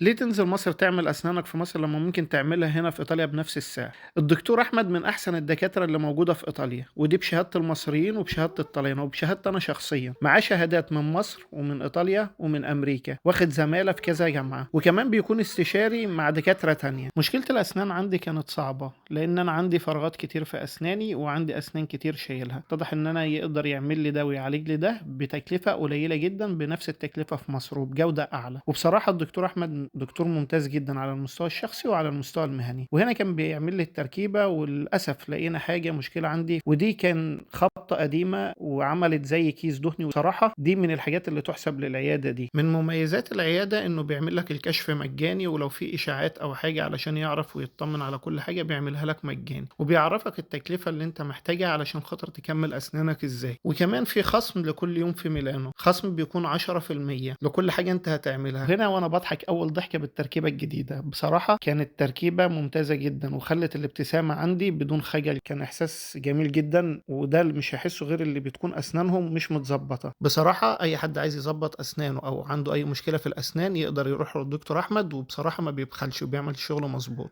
ليه تنزل مصر تعمل أسنانك في مصر لما ممكن تعملها هنا في إيطاليا بنفس السعر؟ الدكتور أحمد من أحسن الدكاترة اللي موجودة في إيطاليا، ودي بشهادة المصريين وبشهادة الطليان وبشهادة أنا شخصيا. معاه شهادات من مصر ومن إيطاليا ومن أمريكا، واخد زمالة في كذا جامعة، وكمان بيكون استشاري مع دكاترة تانية. مشكلة الأسنان عندي كانت صعبة لأن أنا عندي فراغات كتير في أسناني وعندي أسنان كتير شايلها. اتضح إن أنا يقدر يعمل لي ده ويعالج لي ده بتكلفة قليلة جدا بنفس التكلفة في مصر وبجودة أعلى. وبصراحة الدكتور أحمد دكتور ممتاز جدا على المستوى الشخصي وعلى المستوى المهني. وهنا كان بيعمل لي التركيبة، وللأسف لقينا حاجة مشكلة عندي، ودي كان خبطة قديمة وعملت زي كيس دهني. وصراحة دي من الحاجات اللي تحسب للعيادة دي. من مميزات العيادة إنه بيعمل لك الكشف مجاني، ولو في إشاعات أو حاجة علشان يعرف ويطمن على كل حاجة بيعملها لك مجاني، وبيعرفك التكلفة اللي انت محتاجها علشان خاطر تكمل أسنانك ازاي. وكمان في خصم لكل يوم في ميلانو، خصم بيكون 10% لكل حاجة انت هتعملها. هنا وانا بضحك اول ضحكة بالتركيبة الجديدة، بصراحة كانت تركيبة ممتازة جدا وخلت الابتسامة عندي بدون خجل، كان احساس جميل جدا، وده اللي مش هيحسه غير اللي بتكون اسنانهم مش متظبطة. بصراحة اي حد عايز يظبط اسنانه او عنده اي مشكلة في الاسنان يقدر يروح للدكتور احمد، وبصراحة ما بيبخلش وبيعمل شغله مظبوط.